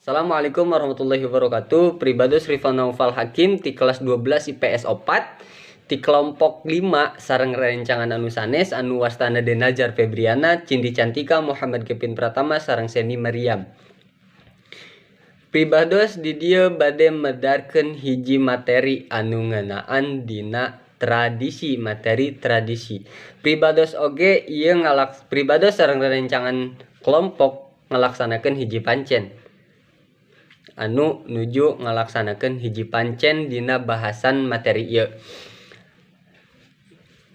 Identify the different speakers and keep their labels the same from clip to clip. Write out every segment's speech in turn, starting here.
Speaker 1: Assalamualaikum warahmatullahi wabarakatuh. Pribados Rifan Naufal Hakim ti kelas 12 IPS 4 ti kelompok 5 sareng rerencangan anu sanes anu wastana Denajar Febriana, Cindi Cantika, Muhammad Kevin Pratama sareng Seni Mariam. Pribados di dieu bade medarkeun hiji materi anu ngeunaan dina tradisi, materi tradisi. Pribados oge ieu ngalak pribados sareng rerencangan kelompok ngalaksanakeun hiji pancen anu nuju ngalaksanakeun hiji pancen dina bahasan materi ieu.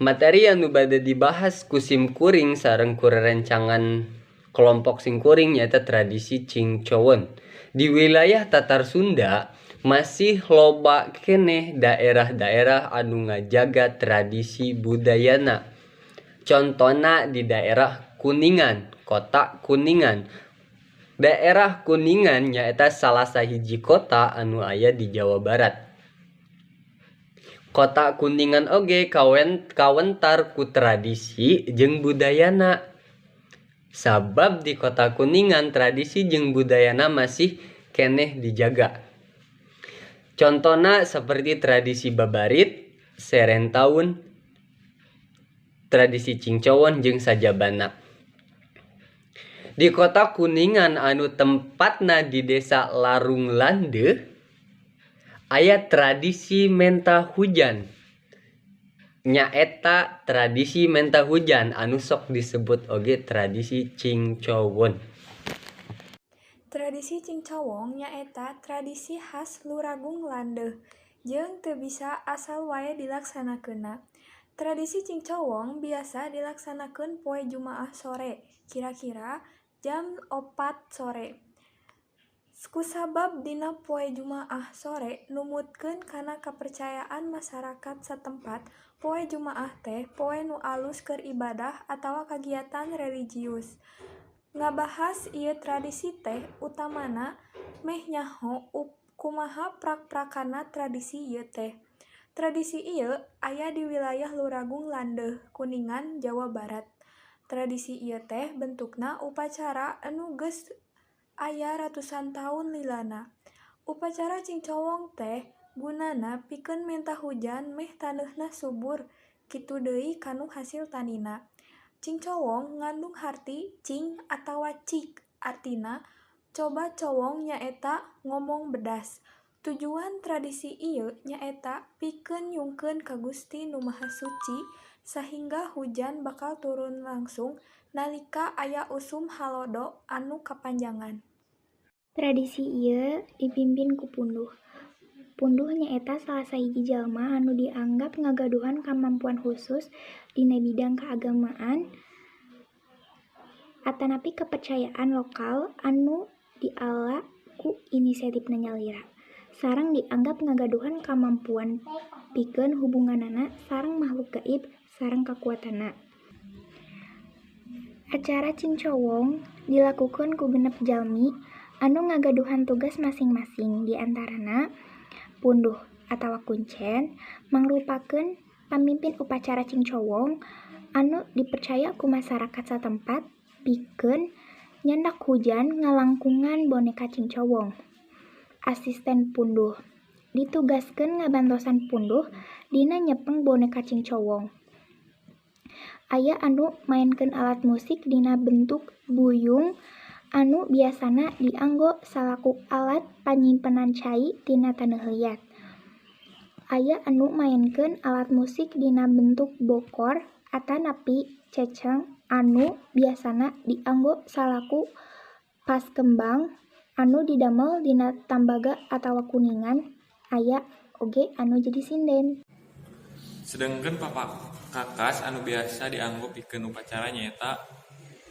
Speaker 1: Materi anu bade dibahas ku sim kuring sareng ku rerencangan kelompok sim kuring nyaeta tradisi Cingcowon. Di wilayah Tatar Sunda masih loba keneh daerah-daerah anu ngajaga tradisi budayana. Contona di daerah Kuningan, kota Kuningan. Daerah Kuningan nyaeta salah sahiji kota anu aya di Jawa Barat. Kota Kuningan oge kawentar ku tradisi jeung budayana. Sabab di kota Kuningan tradisi jeung budayana masih keneh dijaga. Contona seperti tradisi babarit, seren taun, tradisi Cingcowon jeung sajabana. Di kota Kuningan anu tempatna di desa Larung Landeuh aya tradisi menta hujan. Nyaeta tradisi menta hujan anu sok disebut oge tradisi Cingcowon.
Speaker 2: Tradisi Cingcowong nyaeta tradisi khas Luragung Landeuh jeung teu bisa asal wae dilaksanakeunna. Tradisi Cingcowong biasa dilaksanakeun poe Jumaah sore, kira-kira jam 4 sore. Kusabab dina poe Jumaah sore numutkeun kana kapercayaan masyarakat satempat, poe Jumaah teh poe nu alus keur ibadah atawa kagiatan religius. Ngabahas ieu tradisi teh utamana meh nyaho kumaha prak-prakanna tradisi ieu teh. Tradisi ieu aya di wilayah Luragung Landeuh, Kuningan, Jawa Barat. Tradisi ieu teh bentukna upacara anu geus aya ratusan taun lilana. Upacara Cingcowong teh gunana pikeun menta hujan meh taneuhna subur, kitu deui kanu hasil tanina. Cingcowong ngandung harti cing atawa cik artina coba cowong nyaeta ngomong bedas. Tujuan tradisi ieu nyaeta pikeun nyungkeun ka Gusti Nu Maha Suci sahingga hujan bakal turun langsung nalika aya usum halodo anu kapanjangan.
Speaker 3: Tradisi ieu dipimpin ku punduh. Punduh nyaeta salah sahiji jalma anu dianggap ngagaduhan kamampuan khusus dina bidang keagamaan atanapi kepercayaan lokal anu diala ku inisiatifna nyalira. Sareng dianggap ngagaduhan kamampuan pikeun hubunganana sareng makhluk gaib sareng kakuatanna. Acara Cingcowong dilakukeun ku 6 jalmi anu ngagaduhan tugas masing-masing, di antarana punduh atawa kuncen mangrupakeun pamimpin upacara Cingcowong anu dipercaya ku masyarakat satempat pikeun nyandak hujan ngalangkungan boneka Cingcowong. Asisten punduh ditugaskeun ngabantosan punduh dina nyepeng boneka Cingcowong. Aya anu maenkeun alat musik dina bentuk buyung anu biasana dianggo salaku alat panyimpenan cai tina taneuh liat. Aya anu maenkeun alat musik dina bentuk bokor atanapi ceceng anu biasana dianggo salaku paskembang anu didamel dina tambaga atawa kuningan. Aya oge anu jadi sinden.
Speaker 4: Sedengkeun papakakas anu biasa dianggo pikeun upacara nyaeta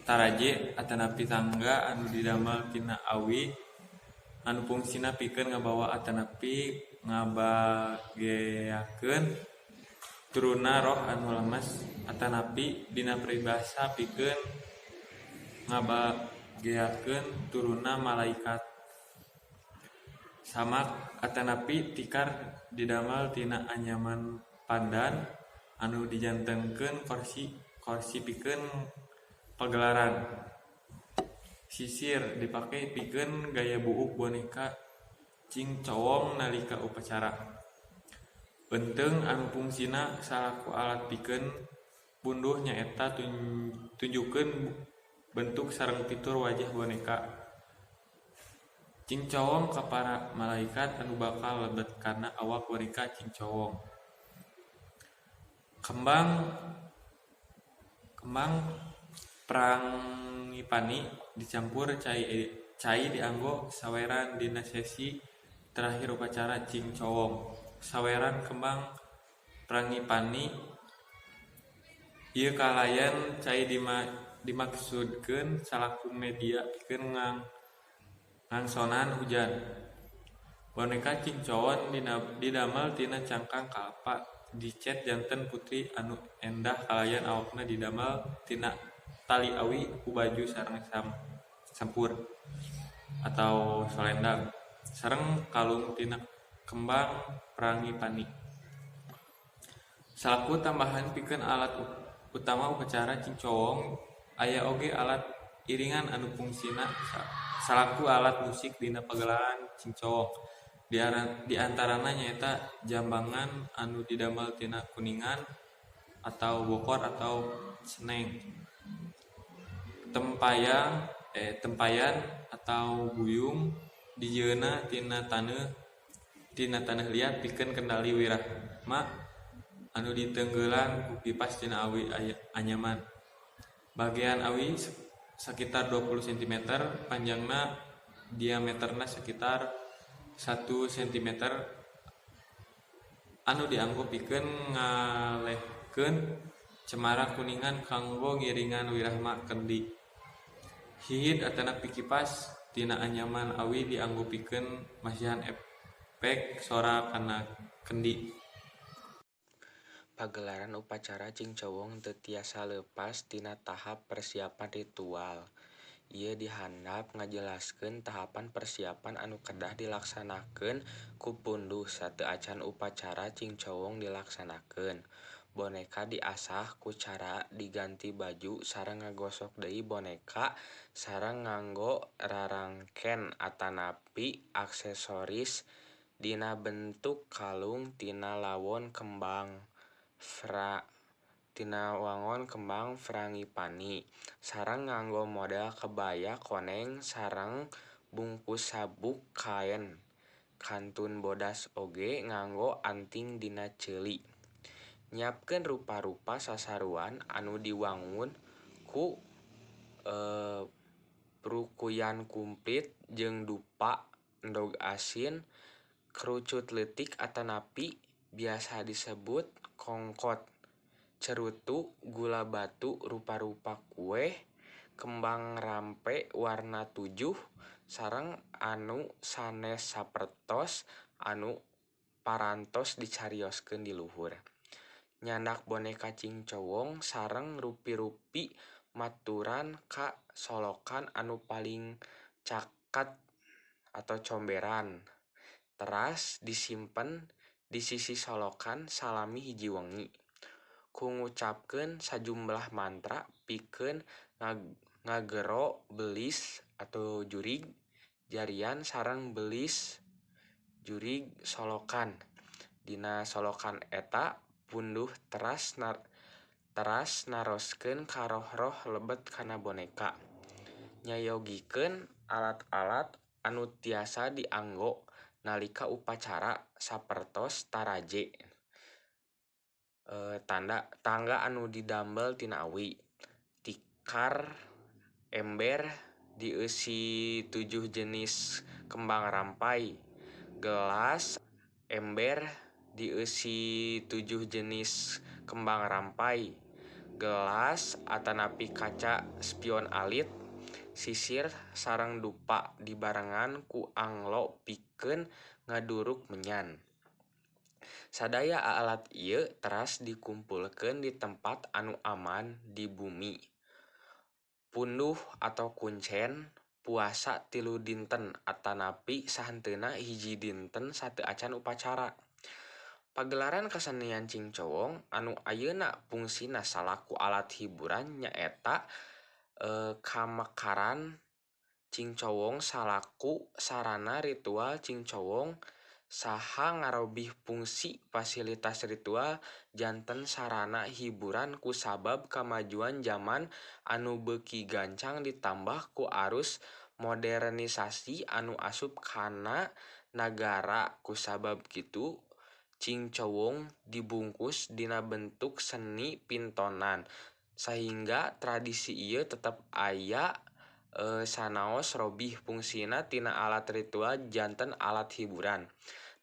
Speaker 4: taraje atanapi tangga anu didamel tina awi anu pungsina pikeun ngabawa atanapi ngabageakeun turunna roh anu lemes atanapi dina peribahasa pikeun ngabageakeun turunna malaikat. Samak atanapi tikar didamel tina anyaman pandan anu dijantenkeun korsi pikeun pagelaran. Sisir dipake pikeun gaya buuk boneka Cingcowong nalika upacara. Eunteung anu pungsina salaku alat pikeun punduh nyaeta tunjukkeun bentuk sareng fitur wajah boneka Cingcowong ka para malaikat anu bakal lebet kana awak boneka Cingcowong. Kembang kembang prangipani dicampur cai dianggo saweran dina sesi terakhir upacara Cingcowong. Saweran kembang prangipani ieu kalayan cai dimaksudkeun salaku media pikeun ngangsonan hujan. Boneka Cingcowong didamel tina cangkang kalapa dicet janten putri anu endah kalayan awakna didamel tina tali awi ku baju sareng sampur atau selendang sareng kalung tina kembang prangipani. Salaku tambahan pikeun alat utama upacara Cingcowong aya oge alat iringan anu pungsina salaku alat musik dina pagelaran Cingcowong. Di antarana nyaeta jambangan anu didamel tina kuningan atau bokor atau seneng. Tempayan atau buyung dijieunna tina taneuh liat pikeun kendali wirahma anu ditenggeulan ku kipas tina awi anyaman. Bagean awi sakitar 20 cm, panjangna diameterna sekitar 1 cm anu dianggo pikeun ngalehkeun cemara kuningan kanggo ngiringan wirahma kendi. Hihid atanapi kipas tina anyaman awi dianggo pikeun masihan efek sora kana kendi.
Speaker 5: Pagelaran upacara Cingcowong teu tiasa leupas tina tahap persiapan ritual. Ieu dihandap ngajelaskeun tahapan persiapan anu kedah dilaksanakeun ku punduh sateuacan upacara Cingcowong dilaksanakeun. Boneka diasah ku cara diganti baju sareng ngagosok deui boneka sareng nganggo rarangken atanapi aksesoris dina bentuk kalung tina lawon kembang frangipani sareng nganggo model kebaya koneng sareng bungkus sabuk kaen. Kantun bodas oge nganggo anting dina ceuli. Nyiapkeun rupa-rupa sasaruan anu diwangun ku prukuyan kumplit jeung dupa endog asin kerucut leutik atanapi biasa disebut kongkot, cerutu, gula batu, rupa-rupa kue, kembang rampe warna 7 sareng anu sanes sapertos anu parantos dicarioskeun di luhur. Nyandak boneka Cingcowong sareng rupi-rupi maturan ka solokan anu paling caket atau comberan teras disimpen di sisi solokan salami hiji wengi. Ku ngucapkeun sajumlah mantra pikeun ngagero belis atau jurig jarian sareng belis jurig solokan. Dina solokan eta punduh teras naroskeun ka roh-roh lebet kana boneka. Nyayogikeun alat-alat anu tiasa dianggo nalika upacara sapertos taraje, tangga anu didamel tina awi, tikar, ember dieusi 7 jenis kembang rampai, gelas, ember dieusi 7 jenis kembang rampai, gelas atanapi kaca spion alit, sisir sareng dupa dibarengan ku anglo pikeun ngaduruk menyan. Sadaya alat ieu teras dikumpulkeun di tempat anu aman di bumi. Punduh atau kuncen puasa 3 dinten atanapi sahenteuna 1 dinten sateuacan upacara. Pagelaran kasenian Cingcowong anu ayeuna pungsina salaku alat hiburan nyaeta kamekaran Cingcowong salaku sarana ritual Cingcowong saha ngarobih pungsi fasilitas ritual janten sarana hiburan kusabab kamajuan jaman anu beuki gancang ditambah ku arus modernisasi anu asup kana nagara. Kusabab kitu Cingcowong dibungkus dina bentuk seni pintonan sahingga tradisi ieu tetep aya sanaos robih pungsina tina alat ritual janten alat hiburan.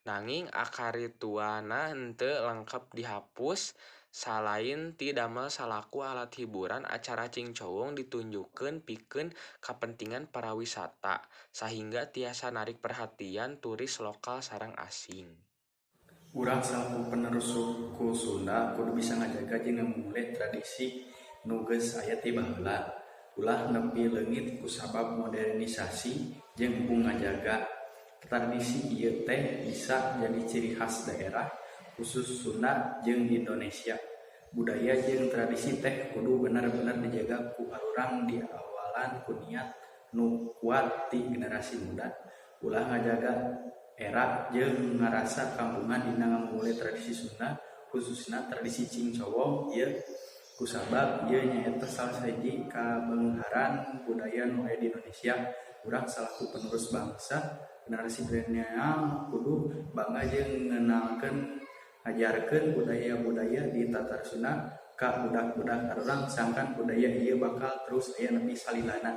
Speaker 5: Nanging akar ritualna henteu lengkep dihapus. Salain ti damel salaku alat hiburan, acara Cingcowong ditunjukkeun pikeun kapentingan pariwisata sahingga tiasa narik perhatian turis lokal sareng asing.
Speaker 6: Urang salaku penerus suku Sunda kudu bisa ngajaga jeung ngamumule tradisi nu geus aya ti baheula. Ulah nepi leungit kusabab modernisasi jeung embung ngajaga. Tradisi ieu teh bisa jadi ciri khas daerah, khusus Sunda jeung Indonesia. Budaya jeung tradisi teh kudu bener-bener dijaga ku arurang diawalan ku niat nu kuat ti generasi muda. Ulah ngajaga era jeung ngarasa kampungan dina ngamumule tradisi Sunda, khususna tradisi Cingcowong ieu, kusabab ieu nyaeta salah sahiji kabeungharan budaya nu aya di Indonesia. Urang salaku penerus bangsa generasi milenial kudu bangga jeung ngenalkeun, ngajarkeun budaya-budaya di tatar Sunda ka budak-budak arurang, sangkan budaya ieu bakal terus aya nepi salilana.